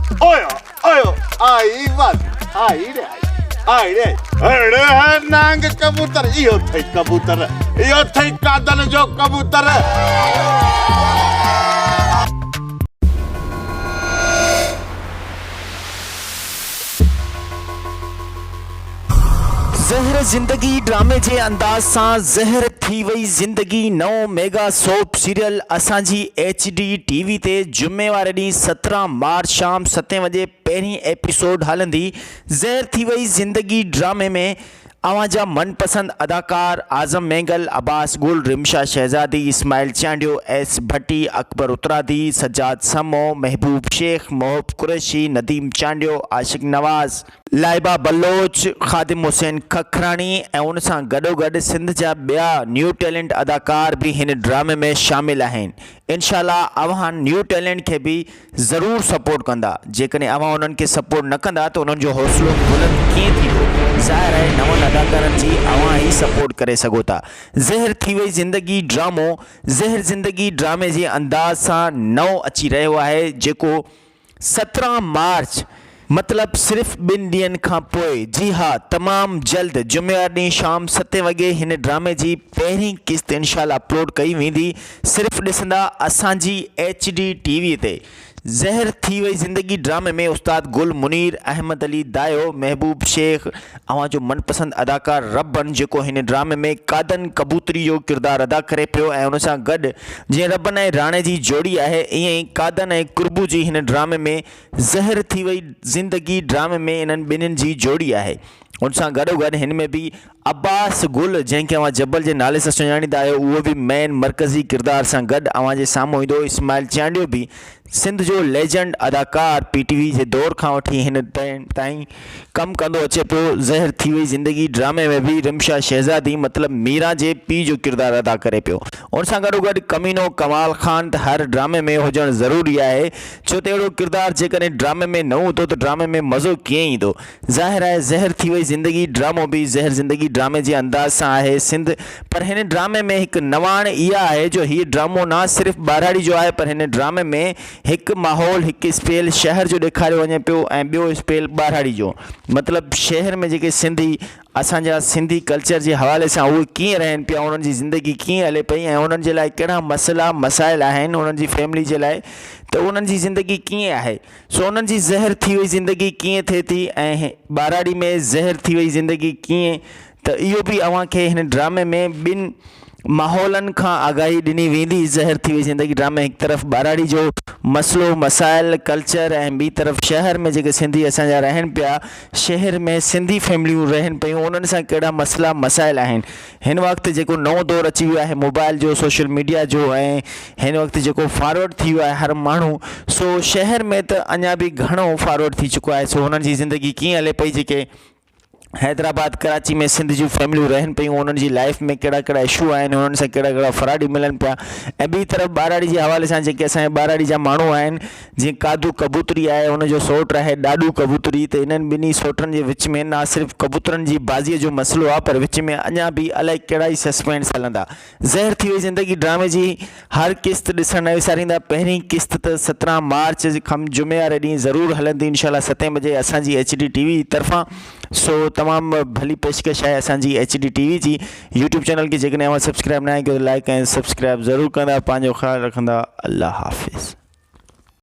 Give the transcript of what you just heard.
آيو آيو آئي بازي آئي ري آئي آئي ري اڙي هي نانگ ڪبوتر اهو اٿئي ڪبوتر اهو اٿئي قادن جو ڪبوتر. زهر زندگي ڊرامي جي انداز سان زهر ٿي وئي زندگي نئون ميگا سوپ سيريل اسان جي ايڇ ڊي ٽي وي تي جمعي واري ڏينهن 17 مارچ شام ستين وڄي پهرين ايپيسوڊ هلندي زهر ٿي وئي زندگي ڊرامي ۾ اوهان جا من پسند اداڪار اعظم مينگل، عباس گل، رمشا شهزادي، اسماعيل چانڊيو، ايس ڀٽي، اڪبر اترادي، سجاد سمو، محبوب شيخ، محب قريشي، نديم چانڊيو، عاشق نواز، لائبه بلوچ، خادم حسين ککراڻي ۽ ان سان گڏوگڏ سنڌ جا ٻيا نيو ٽيلنٽ اداڪار به هن ڊرامي ۾ شامل آهن انشاء الله اوهان نيو ٽيلنٽ کي به ضرور سپورٽ ڪندا جيڪڏهن اوهان انهن کي سپورٽ نه ڪندا ته انهن جو حوصلو بلند ڪيئن ٿيندو ظاهر آهي نون اداڪارن جي اوهان ئي سپورٽ ڪري سگهو ٿا زهر ٿي وئي زندگي ڊرامو زهر زندگي ڊرامي جي انداز سان نئون اچي رهيو آهي جيڪو 17 مارچ مطلب صرف ٻن ڏينهن کان پوء جي ها تمام جلد جمعي ڏينهن شام ستين وڳي هن ڊرامي جي پهرين قسط انشاء الله اپلوڊ ڪئي ويندي صرف ڏسندا اسان جي ايڇ ڊي ٽي وي تي زهر ٿي وئي زندگي ڊرامي ۾ استاد گل منير احمد علي دايو محبوب شيخ اوهان جو من پسند اداڪار ربن جيڪو هن ڊرامي ۾ قادن ڪبوتري جو ڪردار ادا ڪري پيو ۽ ان سان گڏ جيئن ربن ۽ راڻي جي جوڙي آهي ائين ئي قادن ۽ قربو جي هن ڊرامي ۾ زهر ٿي وئي زندگي ڊرامي ۾ انهن ٻنهين جي جوڙي آهي ان سان گڏو گڏ هن ۾ به عباس گل جنهن کي اوهان جبل جي نالي سان سڃاڻيندا آهيو اهو به مين مرڪزي ڪردار سان گڏ اوهان جي سامهون ايندو اسماعيل چانڊيو به سنڌ جو ليجنڊ اداڪار پي ٽي وي جي دور کان وٺي هن تائين ڪم ڪندو اچي پيو زهر ٿي وئي زندگي ڊرامي ۾ به رمشا شهزادي مطلب ميران جي پيء جو ڪردار ادا ڪري پيو ان سان گڏو گڏ ڪمينو ڪمال خان ته هر ڊرامي ۾ هجڻ ضروري آهي ڇو ته اهڙو ڪردار جيڪڏهن ڊرامي ۾ نه هوندو ته ڊرامي ۾ مزو ڪيئن ايندو. ظاهر آهي زهر ٿي وئي زندگي ڊرامو به زهر زندگي ڊرامي جي انداز سان آهي سنڌ پر هن ڊرامي ۾ هڪ نواڻ اها آهي جو هيء ڊرامو نه صرف ٻهراڙي جو آهي پر هن ڊرامي ۾ هڪ ماحول هڪ اسپيل شهر جو ڏيکاريو وڃي پيو ۽ ٻيو اسپيل ٻهراڙي جو مطلب شهر ۾ جيڪي سنڌي اسان جا سنڌي ڪلچر جي حوالي سان اهي ڪيئن رهن پيا انهن جي زندگي ڪيئن هلي پئي ۽ انهن جي لاء ڪهڙا مسئلا مسائل آهن انهن جي فيملي جي لاء ته انهن جي زندگي ڪيئن آهي سو انهن جي زهر ٿي وئي زندگي ڪيئن ٿئي ٿي ۽ ٻهراڙي ۾ زهر ٿي وئي زندگي ڪيئن ته اهو به اوهان کي هن ڊرامي ۾ ٻن ماحولن کان آگاهي ڏني ويندي. زهر ٿي وئي زندگي ڊرامي هڪ طرف ٻهراڙي جو مسئلو مسائل ڪلچر ۽ ٻي طرف شهر ۾ جيڪي سنڌي اسان جا رهن پيا شهر ۾ سنڌي فيمليون رهن پيون انهن سان ڪهڙا مسئلا مسائل آهن هن وقت جيڪو نئون دور اچي ويو آهي موبائل جو سوشل ميڊيا جو ۽ هن وقت جيڪو فارورڊ ٿي ويو آهي هر ماڻهو سو شهر ۾ ته اڃا به گهڻو فارورڊ ٿي چڪو آهي سو هنن جي زندگي ڪيئن هلي پئي جيڪي حيدرآباد ڪراچي ۾ سنڌ جون فيمليون رهن پيون انهن جي لائف ۾ ڪهڙا ڪهڙا اشو آهن انهن سان ڪهڙا ڪهڙا فراڊي ملن پيا ۽ ٻي طرف ٻهراڙي جي حوالي سان جيڪي اسان جي ٻهراڙي جا ماڻهو آهن جيئن قادو ڪبوتري آهي ان جو سوٽ آهي ڏاڏو ڪبوتري ته انهن ٻنهي سوٽن جي وچ ۾ نه صرف ڪبوترن جي بازيء جو مسئلو آهي پر وچ ۾ اڃا به الائي ڪهڙا ئي سسپينس هلندا زهر ٿي وئي زندگي ڊرامي جي هر قسط ڏسڻ نه وساريندا پهرين قسط ته 17 مارچ کم جمعي واري ڏينهن ضرور هلندي انشاء الله ستين بجي اسان جي ايڇ ڊي ٽي وي طرفان سو تمام ڀلي پيشڪش آهي اسان جي ايڇ ڊي ٽي وي جي يوٽيوب چينل کي جيڪڏهن اوهان سبسڪرائب نه آهي ڪيو ته لائڪ ۽ سبسڪرائب ضرور ڪندا پنهنجو خيال رکندا الله حافظ.